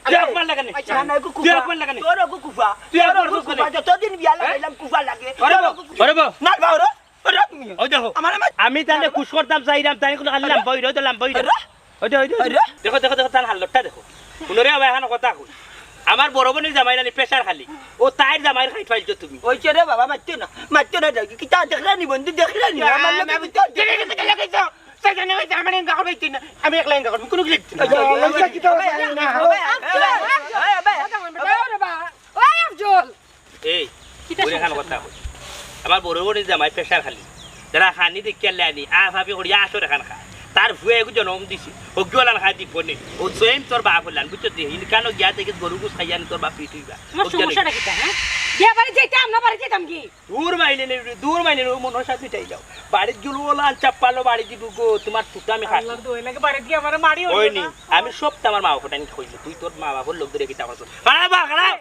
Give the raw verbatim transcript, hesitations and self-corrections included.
তুই অপমান লাগে নি? তুই অপমান লাগে নি? তোর ওগু কুফা। তোর ওগু কুফা। যতদিন বিয়া লাগাইলাম কুফা লাগে। আরে তোর বা। ওগু কুফা। আরে বা। না বা, ওরে, ওরে তুমি। ওই দেখো। আমার, আমার আমি তানে খুশ করতাম চাইরাম, তাই কোনো খালি লাম্বা অইরে, ওই তো লাম্বা অইরে। আরে। ওই দে, ওই দে, ওই দে। আরে। দেখো, দেখো, দেখো, তান হালতটা দেখো। হুনো রে, আবার এখান কথা কই। আমার বড় বইনর জামাই নানি pressure খালি। ও তাইর জামাইর খাইত ফাইলছো তুমি। ওই রে বাবা, মারতো না, মারতো না, দেখি, কিতা দেখরা নি বন্ধু, দেখরা নি? আমার লগে আমি তো দেখে গেছে, দেখে গেছে। তাই জানে ভাই, আমার এনকা করবে না। আমি একলা এনকা করবো, কোনো কিছু দেখতে না। ওই যে কিতা না, না। ওই আফজল। এই, কিতা ওরে খান সমস্যা? কথা কই। আমার বড় বইনর জামাই pressure খালি। যারা খানি দেখিয়া লেনি, আফ আফি করিয়া আসর এখান খায়। তার ফুয়ে এগু জনম দিছে। ওগু ওলান খায় দিব নে। ও সেম তোর বাপ ওলান, বুঝছো নি? ইনকানো গিয়া দেখে গরু গুস খাইয়া নি তোর বাপ পিট হইবা। আমার ওগু জানে। সমস্যাটা কিতা, হ্যাঁ? বিয়া বাড়ি যাইতাম না, বাড়ি যাইতাম কি? দূর মাইলে নে, দূর মাইলে নে, ও মনর সাথে মিটাই যাও। বাড়িত গেলে ওলান চাপ্পালো বাড়ি দিব গো, তোমার ফুটা আমি খাই। আল্লাহর দোহাই লাগে, বাড়ি দিয়ে আমার মারি ওই হইল নি, না। আমি সব তো আমার মা বাপটা আমি কইলে, তুই তোর মা বাপর লোক ধরে কিতা করছো? খারাপ, খারাপ।